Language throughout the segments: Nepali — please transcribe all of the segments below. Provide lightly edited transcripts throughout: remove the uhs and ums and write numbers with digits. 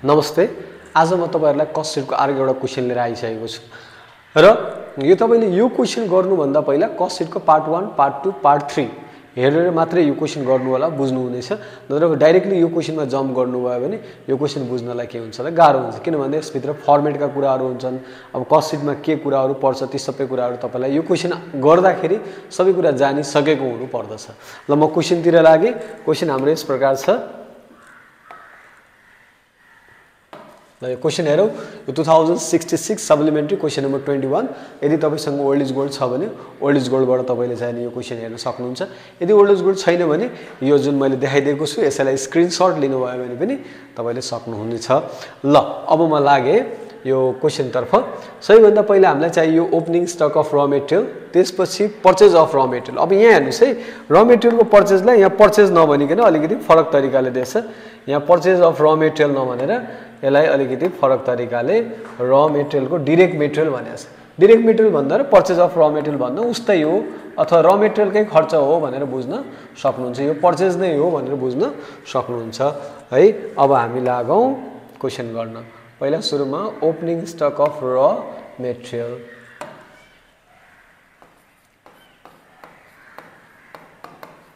नमस्ते। आज म तपाईहरुलाई कस्ट सिटको अर्को एउटा क्वेशन लिएर आइसकेको छु र यो तपाईले यो क्वेशन गर्नु भन्दा पहिला कस्ट सिटको पार्ट 1, पार्ट 2, पार्ट 3 हेरेर मात्रै यो क्वेशन गर्नु होला, बुझ्नु हुनेछ। नत्र डाइरेक्टली यो क्वेशनमा जम्प गर्नु भयो भने यो क्वेशन बुझ्नलाई के हुन्छ त गाह्रो हुन्छ, किनभने यसभित्र फर्मेटका कुराहरू हुन्छन्। अब कस्ट सिटमा के कुराहरू पर्छ ती सबै कुराहरू तपाईलाई यो क्वेशन गर्दाखेरि सबै कुरा जानिसकेको हुनु पर्दछ। ल म क्वेशनतिर लागे। क्वेशन हाम्रो यस प्रकार छ। ल यो क्वेशन हेरौँ। यो 2066 सप्लिमेन्ट्री क्वेशन नम्बर 21। यदि तपाईसँग ओल्ड इज गोल्ड छ भने ओल्ड इज गोल्डबाट तपाईले चाहिँ यो क्वेशन हेर्न सक्नुहुन्छ। यदि ओल्ड इज गोल्ड छैन भने यो जुन मैले देखाइदिएको छु यसैलाई स्क्रिनशट लिनुभयो भने पनि तपाईले सक्नुहुनेछ। ल अब म लागे यो क्वेशन तर्फ। सबैभन्दा पहिला हामीलाई चाहियो ओपनिङ स्टक अफ र मेटेरियल, त्यसपछि पर्चेज अफ र मेटेरियल। अब यहाँ हेर्नुस् है, र मेटेरियलको पर्चेजलाई यहाँ पर्चेज नभनिकन अलिकति फरक तरिकाले दिएछ। यहाँ पर्चेज अफ र मेटेरियल नभनेर यसलाई अलिकति फरक तरिकाले र मेटेरियलको डाइरेक्ट मेटेरियल भनेको छ। डाइरेक्ट मेटेरियल भन्दा र पर्चेज अफ र मेटेरियल भन्दा उस्तै हो, अथवा र मेटेरियलकै खर्च हो भनेर बुझ्न सक्नुहुन्छ। यो पर्चेज नै हो भनेर बुझ्न सक्नुहुन्छ है। अब हामी लागौं क्वेशन गर्न। पहिला सुरुमा ओपनिङ स्टक अफ र मेटेरियल।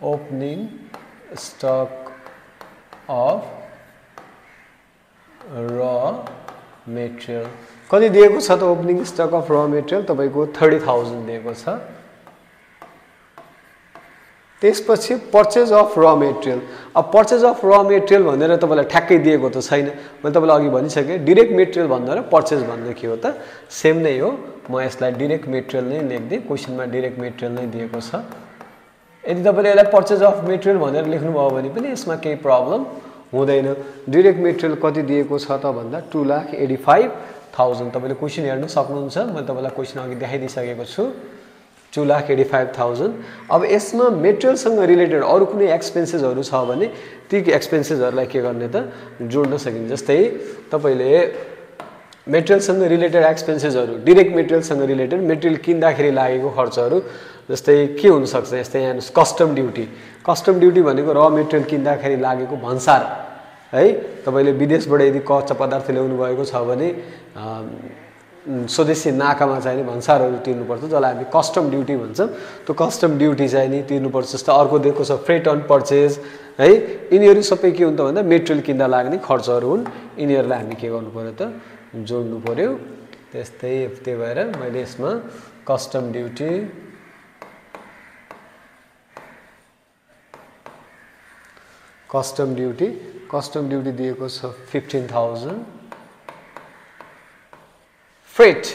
ओपनिङ स्टक अफ र मेटेरियल कति दिएको छ त? ओपनिङ स्टक अफ र मेटेरियल तपाईको 30,000 दिएको छ। त्यसपछि पर्चेज अफ र मेटेरियल। अब पर्चेज अफ र मेटेरियल भनेर तपाईलाई ठ्याक्कै दिएको त छैन। मैले तपाईलाई अघि भनिसके डाइरेक्ट मेटेरियल भन्दा र पर्चेज भन्दा के हो त? सेम नै हो। म यसलाई डाइरेक्ट मेटेरियल नै लेख्दै, क्वेशनमा डाइरेक्ट मेटेरियल नै दिएको छ। यदि तपाईले यसलाई पर्चेज अफ मेटेरियल भनेर लेख्नुभयो भने पनि यसमा केही प्रब्लम हुँदैन। डाइरेक्ट मेटेरियल कति दिएको छ त भन्दा 2,85,000। तपाईले क्वेशन हेर्न सक्नुहुन्छ। मैले तपाईलाई क्वेशन अघि देखाइदिसकेको छु 2,85,000। अब यसमा मेटेरियलसँग रिलेटेड अरु कुनै एक्सपेन्सेसहरु छ भने ती एक्सपेन्सेसहरुलाई के गर्ने त? जोड्न सकिन्छ। जस्तै तपाईले मेटेरियलसँग रिलेटेड एक्सपेन्सेसहरु, डाइरेक्ट मेटेरियलसँग रिलेटेड मेटेरियल किन्दाखेरि लागेको खर्चहरु जस्तै के हुन सक्छ? जस्तै यहाँ कस्टम ड्युटी। कस्टम ड्युटी भनेको र मेटेरियल किन्दाखेरि लागेको भन्सार है। तपाईले विदेशबाट यदि कच्चा पदार्थ ल्याउनु भएको छ भने स्वदेशी नाकामा चाहिँ भन्सारहरु तिर्नुपर्छ, जसलाई हामी कस्टम ड्युटी भन्छौं। त्यो कस्टम ड्युटी चाहिँ नि तिर्नुपर्छ। जस्तो अर्को दिएको छ फ्रेट अन पर्चेज है। यिनीहरु सबै के हुन्छ भन्दा मेटेरियल किन्दा लाग्ने खर्चहरु हुन्। यिनीहरुलाई हामी के गर्नु पर्यो त? जोड्नु पर्यो। त्यस्तै त्यही भएर मैले यसमा कस्टम ड्युटी, कस्टम ड्युटी दिएको छ 15,000। फ्रेट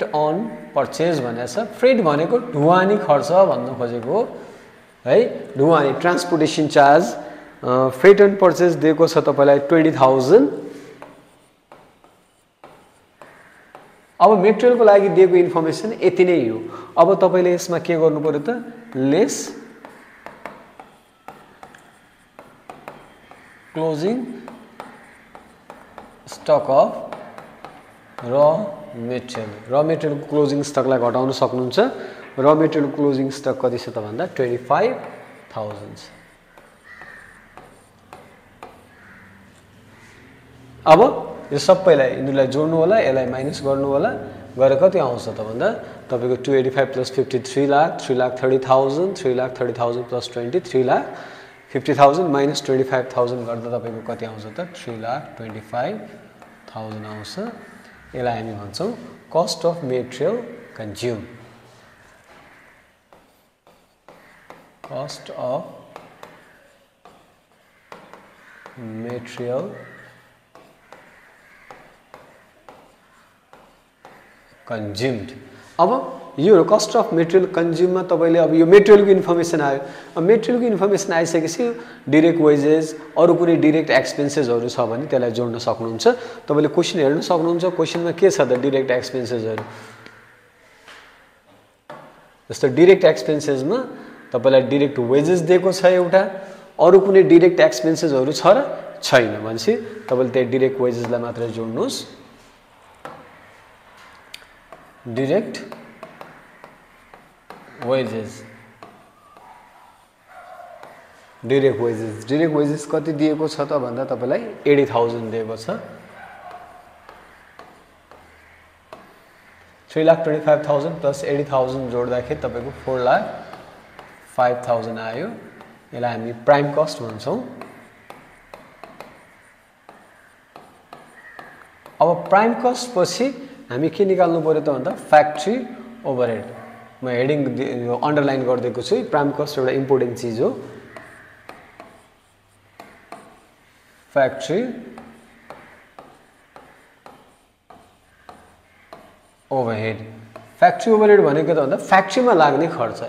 अन पर्चेज भनेको छ। फ्रेट भनेको ढुवानी खर्च भन्न खोजेको है। ढुवानी transportation charge. Freight on purchase दिएको छ तपाईलाई 20,000। अब मेटेरियलको लागि दिएको इन्फर्मेसन यति नै हो। अब तपाईले यसमा के गर्नु पर्यो त? लेस क्लोजिङ स्टक अफ र मेटेरियल। र मेटेरियलको क्लोजिङ स्टकलाई घटाउन सक्नुहुन्छ। र मेटेरियलको क्लोजिङ स्टक कति छ त भन्दा 25,000 छ। अब यो सबैलाई यिनीलाई जोड्नु होला, यसलाई माइनस गर्नु होला। गरे कति आउँछ त भन्दा तपाईको 285 प्लस 50 3 लाख, 3,30,000, 3,30,000 प्लस 20 3,50,000 माइनस 25,000 गर्दा तपाईको कति आउँछ त? 3,25,000 आउँछ। यसलाई हामी भन्छौं cost of material consume. Cost of material consumed. अब यो कस्ट अफ मेटेरियल कन्ज्युममा तपाईले अब यो मेटेरियलको इन्फर्मेसन आयो। अब मेटेरियलको इन्फर्मेसन आइसकेपछि डाइरेक्ट वेजेस, अरु कुनै डाइरेक्ट एक्सपेन्सेसहरु छ भने त्यसलाई जोड्न सक्नुहुन्छ। तपाईले क्वेशन हेर्न सक्नुहुन्छ। क्वेशनमा के छ त? डाइरेक्ट एक्सपेन्सेसहरु। जस्तो डाइरेक्ट एक्सपेन्सेसमा तपाईलाई डाइरेक्ट वेजेस दिएको छ एउटा, अरु कुनै डाइरेक्ट एक्सपेन्सेसहरु छ र छैन भनेपछि तपाईले त्यही डाइरेक्ट वेजेसलाई मात्र जोड्नुस्। डाइरेक्ट वेजेस डिरेक्ट वेजेस कति दिएको छ त भन्दा तपाईलाई 80,000 दिएको छ 3,25,000 प्लस 80,000 जोड्दाखेरि तपाईको 4,05,000 आयो यसलाई हामी प्राइम कस्ट भन्छौं अब प्राइम कस्ट पछि हामी के निकाल्नु पर्यो त भन्दा फ्याक्ट्री ओभरहेड म हेडिङ अन्डरलाइन गर्दिएको छु प्राइम कस्ट एउटा इम्पोर्टेन्ट चीज हो फ्याक्ट्री ओभरहेड फ्याक्ट्री ओभरहेड भनेको त भन्दा फ्याक्ट्रीमा लाग्ने खर्च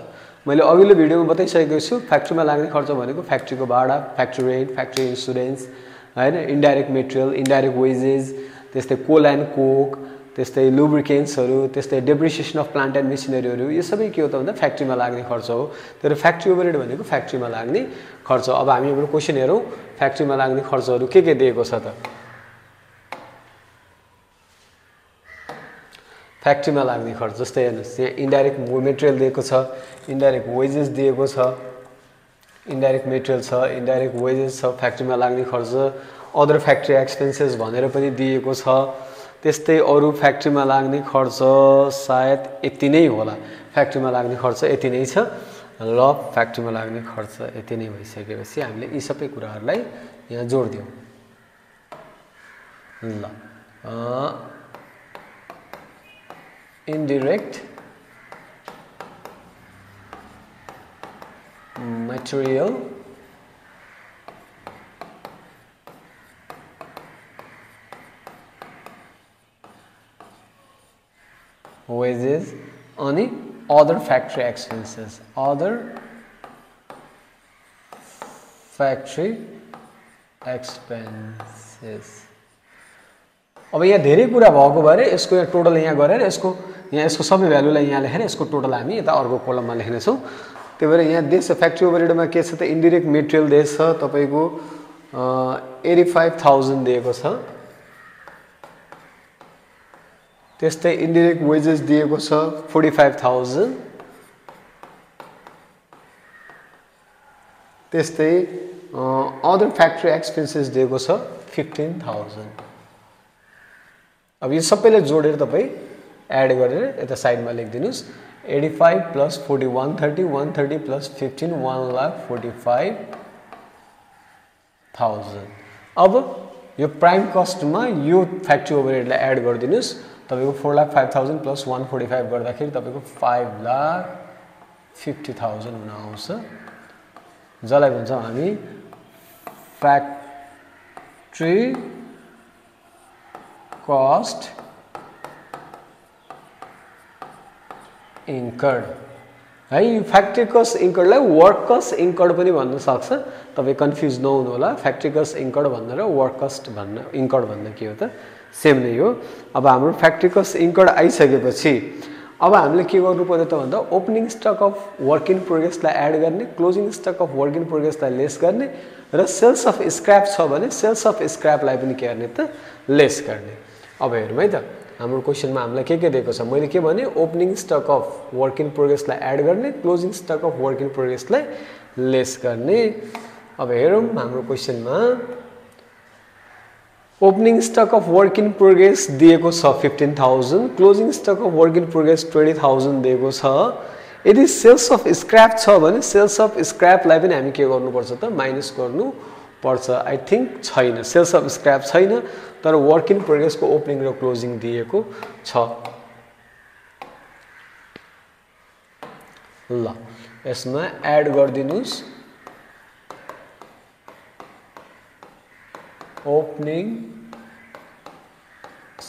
मैले अघिल्लो भिडियोमा बताइसकेको छु फ्याक्ट्रीमा लाग्ने खर्च भनेको फ्याक्ट्रीको भाडा फ्याक्ट्री रेन्ट फ्याक्ट्री इन्स्योरेन्स हैन इन्डाइरेक्ट मेटेरियल इन्डाइरेक्ट वेजेस त्यस्तै कोल एन्ड कोक त्यस्तै लुब्रिकेन्ट्सहरु त्यस्तै डेप्रिसिएसन अफ प्लान्ट एन्ड मेसिनरीहरु यो सबै के हो त भन्दा फ्याक्ट्रीमा लाग्ने खर्च हो तर फ्याक्ट्री ओभरहेड भनेको फ्याक्ट्रीमा लाग्ने खर्च अब हामी हाम्रो क्वेशन हेरौं फ्याक्ट्रीमा लाग्ने खर्चहरु के दिएको छ त फ्याक्ट्रीमा लाग्ने खर्च जस्तै हेर्नुस् यहाँ इन्डाइरेक्ट मेटेरियल दिएको छ इन्डाइरेक्ट वेजेस दिएको छ इन्डाइरेक्ट मेटेरियल छ इन्डाइरेक्ट वेजेस छ फ्याक्ट्रीमा लाग्ने खर्च अदर फ्याक्ट्री एक्सपेन्सेस भनेर पनि दिएको छ त्यस्तै अरु फ्याक्ट्रीमा लाग्ने खर्च सायद यति नै होला फ्याक्ट्रीमा लाग्ने खर्च यति नै छ ल फ्याक्ट्रीमा लाग्ने खर्च यति नै भइसकेपछि हामीले यी सबै कुराहरुलाई यहाँ जोड्दियौ ल indirect material wages अनि other factory expenses other factory expenses अब यहाँ धेरै कुरा भएको भएर यसको यहाँ टोटल यहाँ गरेर यसको सबै भ्यालुलाई यहाँ लेखेर यसको टोटल हामी यता अर्को कोलममा लेख्ने छौं त्यही भएर यहाँ देश फ्याक्ट्री ओभरहेडमा के छ त इन्डाइरेक्ट मेटेरियल देश छ तपाईको 85,000 दिएको छ त्यस्तै इन्डाइरेक्ट वेजेस दिएको छ 45,000 त्यस्तै अदर फ्याक्ट्री एक्सपेन्सेस दिएको छ 15,000 अब यो सबैलाई जोडेर तपाई एड गरेर यता साइडमा लेखिदिनुस् 85 plus 40 130 130 plus 15 1,45,000 अब यो प्राइम कस्टमा यो फ्याक्ट्री ओभरहेडलाई एड गरिदिनुस् तपाईको 4,05,000 plus 145 गर्दाखेरि तपाईको 5,50,000 हुन आउँछ जसलाई भन्छौं हामी फ्याक्ट्री cost incurred है यो फ्याक्ट्री कस्ट इन्कर्ड लाई वर्क कस्ट इन्कर्ड पनि भन्न सक्छ तपाई कन्फ्युज नहुनु होला फ्याक्ट्री कस्ट इन्कर्ड भन्दा र वर्क कस्ट भन्दा इन्कर्ड भन्दा के हो त सेम नै हो अब हाम्रो फ्याक्ट्री कस्ट इन्कर्ड आइसकेपछि अब हामीले के गर्नु पर्यो त भन्दा opening stock of work in progress लाई एड गर्ने closing stock of work in progress लाई लेस गर्ने र सेल्स अफ स्क्रैप छ भने सेल्स अफ स्क्रैप लाई पनि के गर्ने त लेस गर्ने अब हेरौँ है त हाम्रो क्वेशनमा हामीलाई के दिएको छ मैले के भने opening stock of work in progress लाई एड गर्ने closing stock of work in progress लाई लेस गर्ने अब हेरौँ हाम्रो क्वेशनमा opening stock of work in progress दिएको छ 15,000 closing stock of work in progress 20,000 दिएको छ यदि सेल्स अफ स्क्रैप छ भने सेल्स अफ स्क्रैप लाई पनि हामी के गर्नु पर्छ त माइनस गर्नु पर्छ आई थिंक छैन सेल्स अफ स्क्रैप छैन तर वर्क इन प्रोग्रेस को ओपनिङ र क्लोजिङ दिएको छ ल यसमा एड गर्दिनुस् opening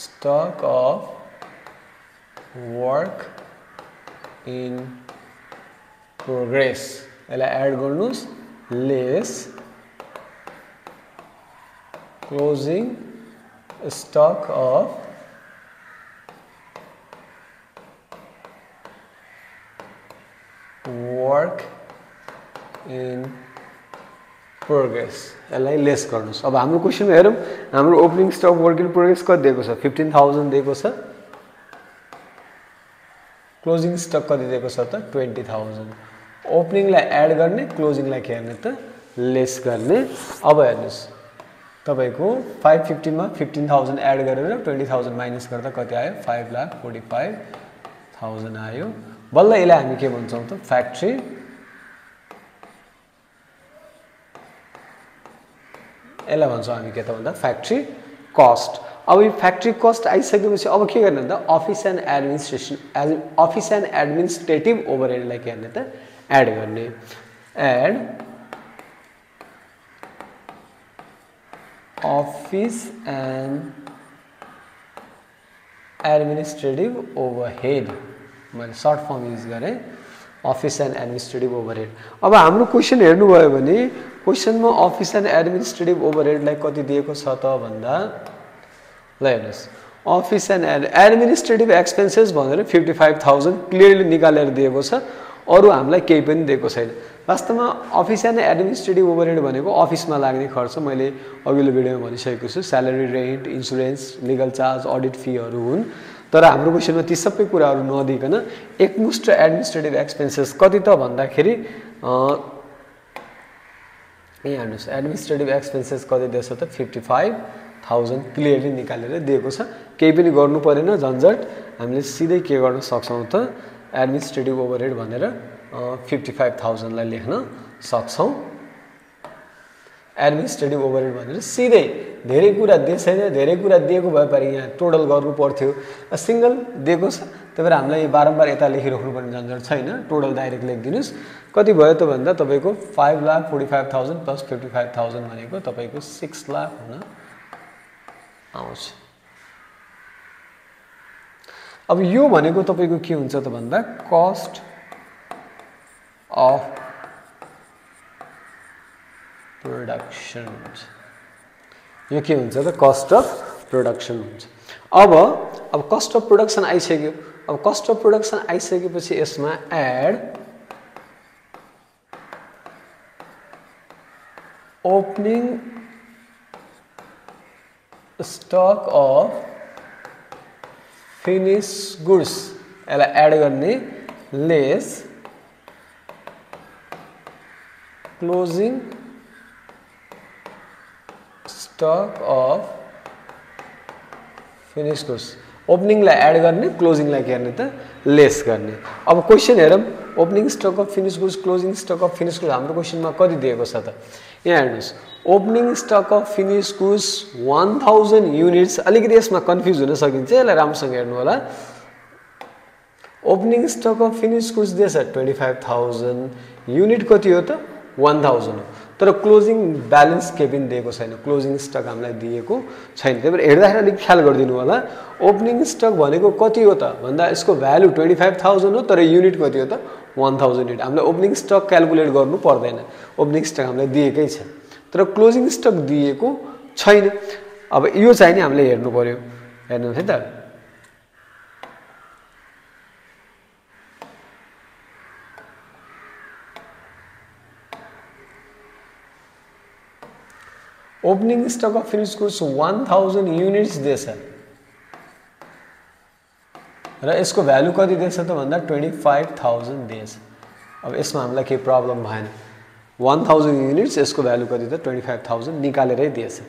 stock of work in progress यसलाई एड गर्नुस् less closing stock of work in progress यसलाई लेस गर्नुस् अब हाम्रो क्वेशनमा हेरौं हाम्रो opening stock work in progress कति दिएको छ 15,000 दिएको छ क्लोजिङ स्टक कति दिएको छ त 20,000 ओपनिङ लाई एड गर्ने क्लोजिङ लाई के गर्ने त लेस गर्ने। अब हेर्नुस् तपाईको 550 मा 15000 एड गरेर 20000 माइनस गर्दा कति आयो 5,45,000 आयो। बल्ल यसलाई हामी के भन्छौं त फ्याक्ट्री यसलाई भन्छौं हामी के त भन्दा फ्याक्ट्री कस्ट। अब यो फ्याक्ट्री कस्ट आइसकेपछि अब के गर्ने त अफिस एन्ड एडमिनिस्ट्रेटिभ ओभरहेडलाई के गर्ने त एड गर्ने। Add office and administrative overhead मैले सर्ट फर्म युज गरेँ अफिस एन्ड एडमिनिस्ट्रेटिभ ओभरहेड। अब हाम्रो क्वेशन हेर्नुभयो भने क्वेशनमा अफिस एन्ड एडमिनिस्ट्रेटिभ ओभरहेडलाई कति दिएको छ त भन्दा ल हेर्नुस् अफिस एन्ड एडमिनिस्ट्रेटिभ एक्सपेन्सेस भनेर 55,000 क्लियरली निकालेर दिएको छ। अरु हामीलाई केही पनि दिएको छैन। वास्तवमा अफिस एन्ड एडमिनिस्ट्रेटिभ ओभरहेड भनेको अफिसमा लाग्ने खर्च मैले अघिल्लो भिडियोमा भनिसकेको छु। Salary, rent, insurance, legal charge, audit फीहरू हुन्। तर हाम्रो क्वेशनमा ती सबै कुराहरू नदिकन एकमुष्ट एडमिनिस्ट्रेटिभ एक्सपेन्सेस कति त भन्दाखेरि यहाँ हेर्नुस् एडमिनिस्ट्रेटिभ एक्सपेन्सेस कति दिएछ त 55,000 क्लियरली निकालेर दिएको छ। केही पनि गर्नु परेन झन्झट हामीले सिधै के गर्न सक्छौं त एडमिनिस्ट्रेटिभ ओभरहेड भनेर 55,000 लाई लेख्न सक्छौं। एडमिनिस्ट्रेटिभ ओभरहेड भनेर सिधै धेरै कुरा दिएछैन, धेरै कुरा दिएको भए पनि यहाँ टोटल गर्नु पर्थ्यो। सिंगल दिएको छ त्यही भएर हामीलाई बारम्बार यता लेखिराख्नु पर्ने झन्झट छैन। टोटल डाइरेक्ट लेखिदिनुस् कति भयो त भन्दा तपाईको 5,45,000 प्लस 55,000 भनेको तपाईको 6 लाख हुन आउँछ। अब यो भनेको तपाईको के हुन्छ त भन्दा कस्ट अफ प्रोडक्सन हुन्छ। यो के हुन्छ त कस्ट अफ प्रोडक्सन हुन्छ। अब कस्ट अफ प्रोडक्सन आइसक्यो। अब कस्ट अफ प्रोडक्सन आइसकेपछि यसमा add opening stock of finish goods यसलाई एड गर्ने less closing stock of finish goods. ओपनिङलाई एड गर्ने क्लोजिङलाई के गर्ने त लेस गर्ने। अब क्वेशन हेरौँ opening stock of finish goods closing stock of finish goods हाम्रो क्वेशनमा कति दिएको छ त यहाँ हेर्नुस् opening stock of finish goods 1000 units. अलिकति यसमा कन्फ्युज हुन सकिन्छ यसलाई राम्रोसँग हेर्नु होला। Opening stock of finish goods दिएछ 25,000 युनिट कति हो त 1000 हो। तर क्लोजिङ ब्यालेन्स के पनि दिएको छैन। क्लोजिङ स्टक हामीलाई दिएको छैन। त्यही भएर हेर्दाखेरि अलिक ख्याल गरिदिनु होला। ओपनिङ स्टक भनेको कति हो त भन्दा यसको भ्यालु 25,000 हो तर युनिट कति हो त 1000 युनिट। हामीले ओपनिङ स्टक क्याल्कुलेट गर्नु पर्दैन। ओपनिङ स्टक हामीलाई दिएकै छ तर क्लोजिङ स्टक दिएको छैन। अब यो चाहिँ नि हामीले हेर्नु पर्यो। हेर्नुहोस् है त opening stock of finish goods 1000 units दिएछ र यसको भ्यालु कति दिएछ त भन्दा 25,000 दिएछ। अब यसमा हामीलाई केही प्रब्लम भएन। 1000 युनिट्स यसको भ्यालु कति त 25,000 निकालेरै दिएछ।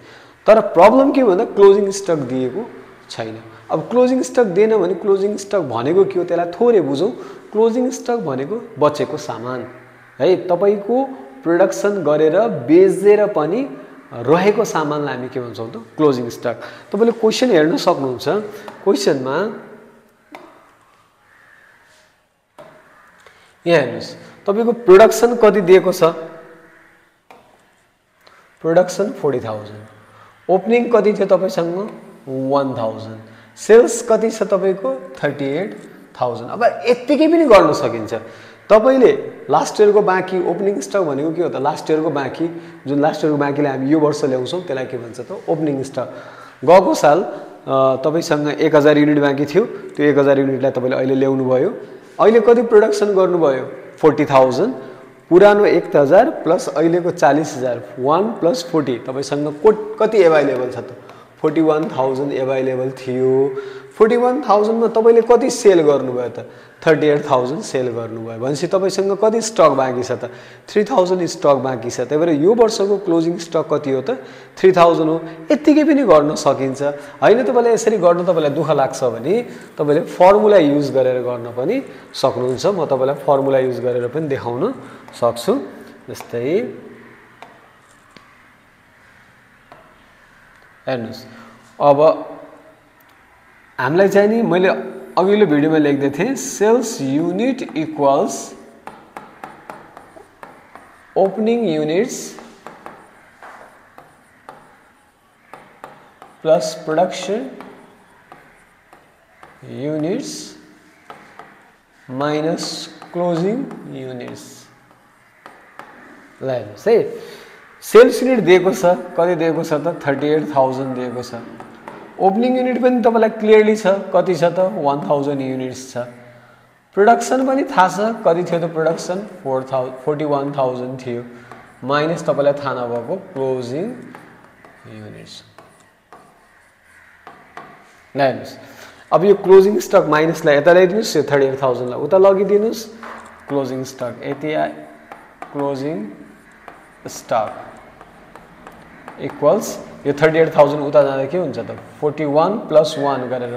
तर प्रब्लम के भन्दा क्लोजिङ स्टक दिएको छैन। अब क्लोजिङ स्टक दिएन भने क्लोजिङ स्टक भनेको के हो त्यसलाई थोरै बुझौँ। क्लोजिङ स्टक भनेको बचेको सामान है। तपाईको प्रोडक्सन गरेर बेचेर पनि रहेको सामानलाई हामी के भन्छौं त क्लोजिङ स्टक। तपाईले क्वेशन हेर्न सक्नुहुन्छ। क्वेशनमा यहाँ हेर्नुस् तपाईको प्रोडक्सन कति दिएको छ प्रोडक्सन 40,000 ओपनिङ कति थियो तपाईसँग 1000 सेल्स कति छ तपाईको 38,000। अब यतिकै पनि गर्न सकिन्छ। तपाईले लास्ट इयरको बाँकी ओपनिङ स्टक भनेको के हो त लास्ट इयरको बाँकी जुन लास्ट इयरको बाँकीले हामी यो वर्ष ल्याउँछौं त्यसलाई के भन्छ त ओपनिङ स्टक। गएको साल तपाईसँग 1000 युनिट बाँकी थियो त्यो 1000 युनिटलाई तपाईले अहिले ल्याउनु भयो। अहिले कति प्रोडक्सन गर्नुभयो 40,000 पुरानो 1000 प्लस अहिलेको 40,000 1 + 40 तपाईसँग कति अवेलेबल छ त 41,000 अवेलेबल थियो। 41,000 मा तपाईले कति सेल गर्नुभयो त 38,000 सेल गर्नुभयो भनेपछि तपाईसँग कति स्टक बाँकी छ त 3,000 स्टक बाँकी छ त्यही भएर यो वर्षको क्लोजिङ स्टक कति हो त 3,000 हो यतिकै पनि गर्न सकिन्छ हैन तपाईले यसरी गर्न तपाईलाई दुःख लाग्छ भने तपाईले फर्मुला युज गरेर गर्न पनि सक्नुहुन्छ म तपाईलाई फर्मुला युज गरेर पनि देखाउन सक्छु जस्तै हेर्नुस् अब हामीलाई चाहिँ नि मैले अघिल्लो भिडियोमा लेख्दै थिएँ sales unit equals opening units plus production units minus closing units ल हेर्नुस् है सेल्स युनिट दिएको छ कति दिएको छ त 38,000 दिएको छ ओपनिङ युनिट पनि तपाईलाई क्लियरली छ कति छ त 1000 युनिट्स छ प्रोडक्सन पनि थाहा छ कति थियो त प्रोडक्सन 41,000 थियो माइनस तपाईलाई थाहा नभएको क्लोजिङ युनिट्स ल हेर्नुस् अब यो क्लोजिङ स्टक माइनसलाई यता ल्याइदिनुस् यो 38,000 लाई उता लगिदिनुस् क्लोजिङ स्टक यति क्लोजिङ स्टक इक्वल्स यो 38,000 उता जाँदा के हुन्छ त 41 + 1 गरेर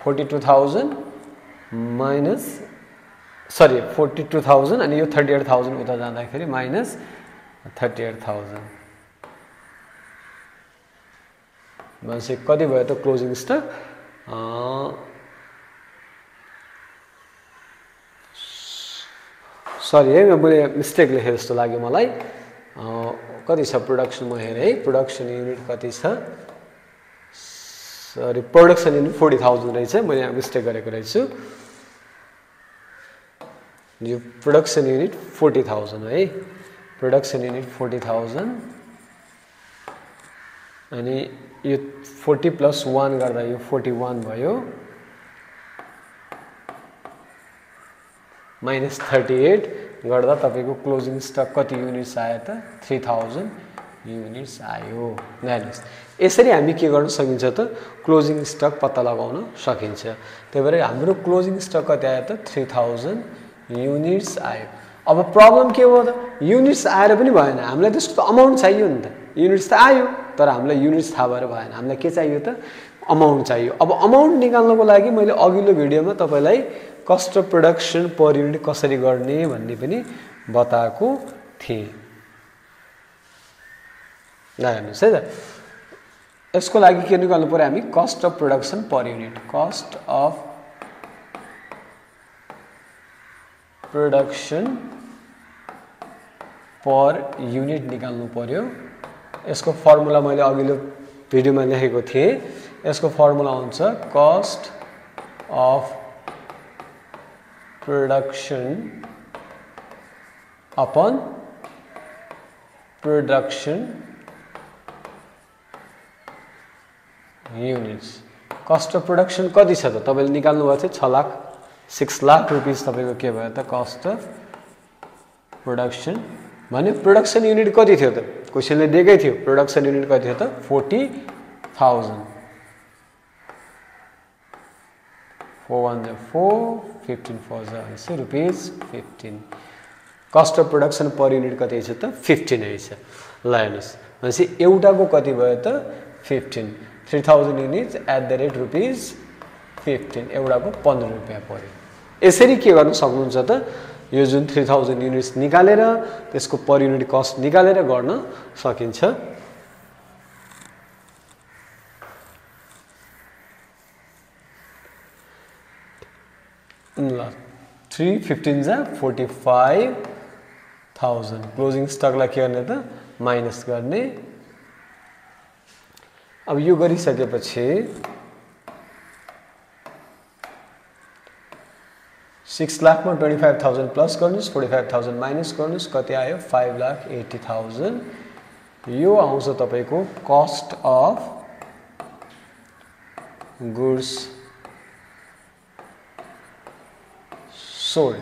42,000 माइनस सरी 42,000 अनि यो 38,000 उता जाँदाखेरि माइनस 38,000 भनेपछि कति भयो त क्लोजिङ स्टक सरी है मैले मिस्टेक लेखे जस्तो लाग्यो मलाई कति छ प्रोडक्सन म हेरे है प्रोडक्सन युनिट कति छ सरी प्रोडक्सन युनिट 40,000 रहेछ मैले यहाँ मिस्टेक गरेको रहेछु यो प्रोडक्सन युनिट 40,000 है प्रोडक्सन युनिट 40,000 अनि यो 40 + 1 गर्दा यो 41 भयो माइनस 38 गर्दा तपाईको क्लोजिङ स्टक कति युनिट्स आयो त 3000 युनिट्स आयो हेर्नुस् यसरी हामी के गर्न सकिन्छ त क्लोजिङ स्टक पत्ता लगाउन सकिन्छ त्यही भएर हाम्रो क्लोजिङ स्टक कति आयो त 3000 युनिट्स आयो अब प्रब्लम के हो त युनिट्स आएर पनि भएन हामीलाई त्यसको अमाउन्ट चाहियो नि त युनिट्स त आयो तर हामीलाई युनिट्स थाहा भएर भएन हामीलाई के चाहियो त अमाउन्ट चाहियो अब अमाउन्ट निकाल्नको लागि मैले अघिल्लो भिडियोमा तपाईलाई cost of production per unit कसरी गर्ने भन्ने पनि बताएको थिएँ ल हेर्नुस् है त यसको लागि के निकाल्नु पर्यो हामी cost of production per unit cost of production per unit निकाल्नु पर्यो यसको फर्मुला मैले अघिल्लो भिडियोमा लेखेको थिएँ यसको फर्मुला हुन्छ cost of production upon production units cost of production कति छ त तपाईले निकाल्नु भएको थियो 6 लाख रुपैयाँ तपाईको के भयो त कस्ट अफ प्रोडक्सन भने प्रोडक्सन युनिट कति थियो त क्वेशनले दिएकै थियो प्रोडक्सन युनिट कति थियो त 40,000 4 15 4 rupees 15 cost of production per unit कति छ त 15 रहेछ ल हेर्नुस् भनेपछि एउटाको कति भयो त 15 3000 युनिट्स @ रुपीस 15 एउटाको 15 रुपैयाँ पर्यो यसरी के गर्न सक्नुहुन्छ त यो जुन 3000 युनिट्स निकालेर त्यसको पर युनिट कस्ट निकालेर गर्न सकिन्छ ल 3 15 जा 45,000 क्लोजिङ स्टकलाई के गर्ने त माइनस गर्ने अब यो गरिसकेपछि 6 लाख मा 25,000 प्लस गर्नुस् 45,000 माइनस गर्नुस् कति आयो 5,80,000 यो आउँछ तपाईको कस्ट अफ गुड्स सोल्ड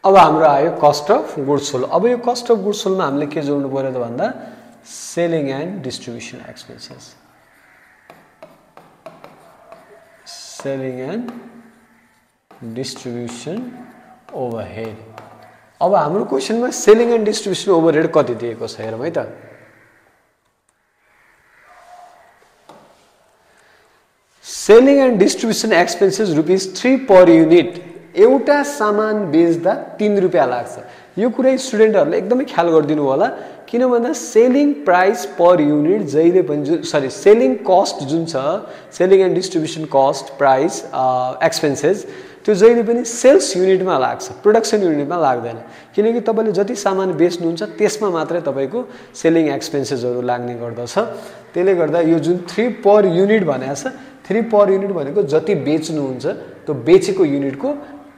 अब हाम्रो आयो कस्ट अफ गुड्स सोल्ड अब यो कस्ट अफ गुड्स सोल्ड मा हामीले के जोड्नु पर्यो त भन्दा selling and distribution expenses selling and distribution overhead. अब हाम्रो क्वेशनमा सेलिङ एन्ड डिस्ट्रिब्युसन ओभरहेड कति दिएको छ हेरौँ है त। Selling and distribution expenses ₹3 per unit. एउटा सामान बेच्दा 3 रुपैयाँ लाग्छ। यो कुरा स्टुडेन्टहरूले एकदमै ख्याल गरिदिनु होला, किन भन्दा सेलिङ प्राइस पर युनिट जहिले पनि सेलिङ कस्ट जुन छ, selling and distribution cost price expenses, त्यो जहिले पनि सेल्स युनिटमा लाग्छ, प्रोडक्सन युनिटमा लाग्दैन। किनकि तपाईँले जति सामान बेच्नुहुन्छ त्यसमा मात्रै तपाईँको सेलिङ एक्सपेन्सेसहरू लाग्ने गर्दछ। त्यसले गर्दा यो जुन 3 पर युनिट भनेको छ, 3 पर युनिट भनेको जति बेच्नुहुन्छ त्यो बेचेको युनिटको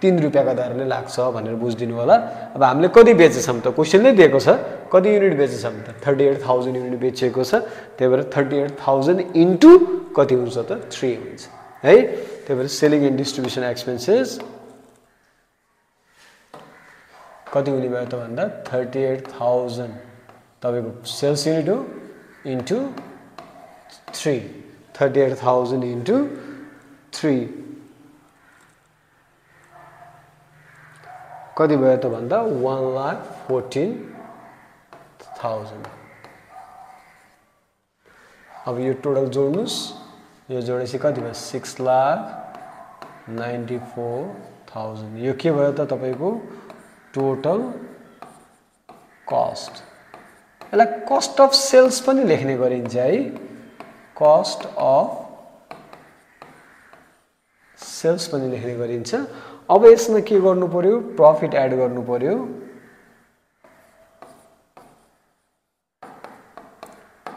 3 रुपैयाँका दरले लाग्छ भनेर बुझिदिनु होला। अब हामीले कति बेचेछौँ त क्वेसनले दिएको छ, कति युनिट बेचेछौँ त 38,000 युनिट बेचेको छ। त्यही भएर 38,000 इन्टु कति हुन्छ त 3 हुन्छ है। त्यही भएर सेलिङ एन्ड डिस्ट्रिब्युसन एक्सपेन्सेस कति हुने भयो त भन्दा 38,000 तपाईँको सेल्स युनिट हो इन्टु 3, 38,000 इन्टु 3 कति भयो त भन्दा 1,14,000। अब यो टोटल जोड्नुस्, यो जोडेपछि कति भयो 6,94,000। यो के भयो त तपाईको टोटल कस्ट। यसलाई कस्ट अफ सेल्स पनि लेख्ने गरिन्छ है, कस्ट अफ सेल्स पनि लेख्ने गरिन्छ। अब यसमा के गर्नु पर्यो, प्रफिट एड गर्नु पर्यो।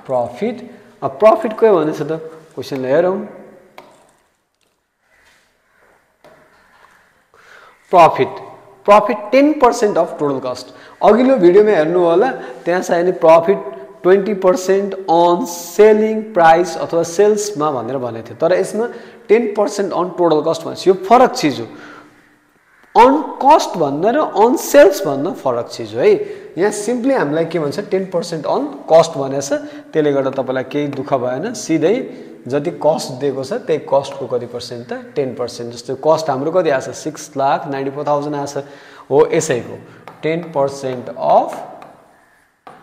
प्रफिट, अब प्रफिट के भनेछ त क्वेशनलाई हेरौँ। Profit 10% of total cost. अघिल्लो भिडियोमा हेर्नु होला, त्यहाँ चाहिँ नि प्रफिट 20% अन सेलिङ प्राइस अथवा सेल्समा भनेर भनेको थियो, तर यसमा 10% अन टोटल कस्ट भन्छ। यो फरक चिज हो, अन कस्ट भन्दा र अन सेल्स भन्दा फरक चिज हो है। यहाँ सिम्पली हामीलाई के भन्छ 10% अन कस्ट भनेको छ। त्यसले गर्दा तपाईँलाई केही दुःख भएन, सिधै जति कस्ट दिएको छ त्यही कस्टको कति पर्सेन्ट त 10%। जस्तो कस्ट हाम्रो कति आछ 6,94,000 आछ हो, यसैको 10% अफ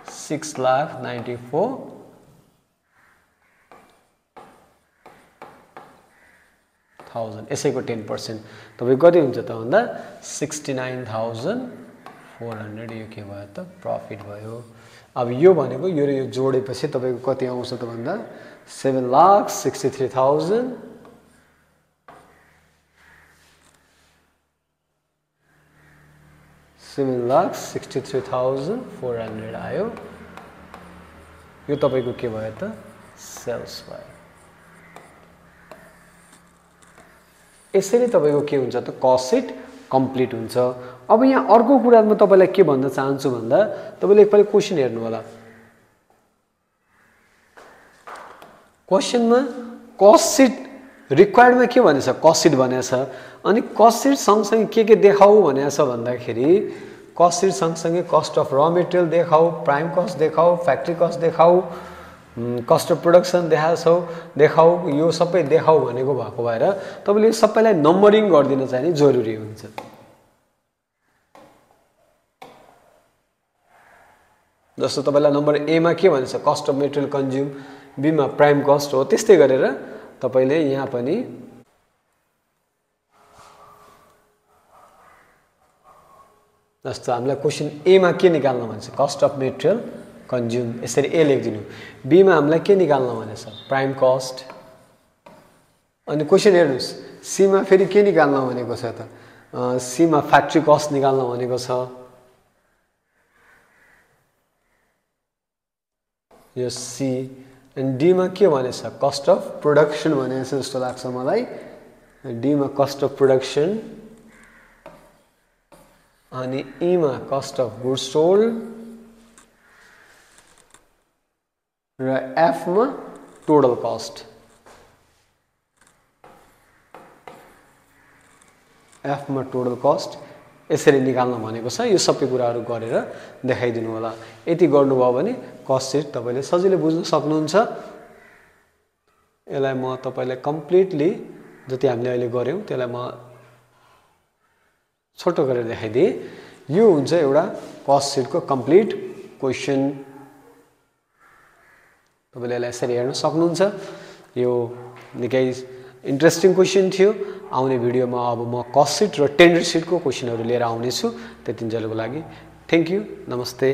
6,94,000, यसैको 10% तपाईँ कति हुन्छ त भन्दा 69,400। यो के भयो त प्रफिट भयो। अब यो भनेको यो र यो जोडेपछि तपाईँको कति आउँछ त भन्दा 7,63,000 7,63,400 आयो। यो तपाईको के भयो त सेल्स भयो। यसरी तपाईको के हुन्छ त कस्ट सिट कम्प्लिट हुन्छ। अब यहाँ अर्को कुरा म तपाईलाई के भन्न चाहन्छु भन्दा, तपाईले एकपल्ट क्वेशन हेर्नु होला। क्वेशनमा कस्ट सिट रिक्वायर्डमा के भनेछ, कस्ट सिट भनेछ। अनि कस्ट सिट सँगसँगै के देखाऊ भनेछ भन्दाखेरि, कस्ट सिट सँगसँगै कस्ट अफ र मेटेरियल देखाऊ, प्राइम कस्ट देखाऊ, फ्याक्ट्री कस्ट देखाऊ, कस्ट अफ प्रोडक्सन देखाऊ, यो सबै देखाऊ भनेको भएको भएर तपाईले यो सबैलाई नम्बरिङ गरिदिन चाहिँ जरुरी हुन्छ। जस्तो तपाईलाई नम्बर ए मा के भन्छ cost of material consume, B मा प्राइम कस्ट हो, त्यस्तै गरेर तपाईले यहाँ पनि जस्तो हामीलाई क्वेशन ए मा के निकाल्न भन्छ कस्ट अफ मेटेरियल कन्ज्युम, यसरी ए लेखिदिनु। बी मा हामीलाई के निकाल्न भनेछ प्राइम कस्ट। अनि क्वेशन हेर्नुस् सी मा फेरि के निकाल्न भनेको छ त, सी मा फ्याक्ट्री कस्ट निकाल्न भनेको छ। यो सी। अनि डी मा के भनेछ कस्ट अफ प्रोडक्सन भनेछ जस्तो लाग्छ मलाई। डी मा कस्ट अफ प्रोडक्सन, अनि ई मा कस्ट अफ गुड्स सोल्ड, र एफ मा टोटल कस्ट। एफ मा टोटल कस्ट यसरी निकाल्न भनेको छ। यो सबै कुराहरू गरेर देखाइदिनु होला। यति गर्नुभयो भने कस्ट सिट तपाईले सजिलै बुझ्न सक्नुहुन्छ। यसलाई म तपाईलाई कम्प्लिटली जति हामीले अहिले गर्यौं त्यसलाई म छोटो गरेर देखाइदिए। यो हुन्छ एउटा कस्ट सिटको कम्प्लिट क्वेशन। तपाईले यसलाई यसरी हेर्न सक्नुहुन्छ। यो निकै इन्ट्रेस्टिङ क्वेशन थियो। आउने भिडियोमा अब म कस्ट सिट र टेन्डर सिटको क्वेशनहरु लिएर आउने छु। त्यतिन्जेलको लागि थ्यांक यू, नमस्ते।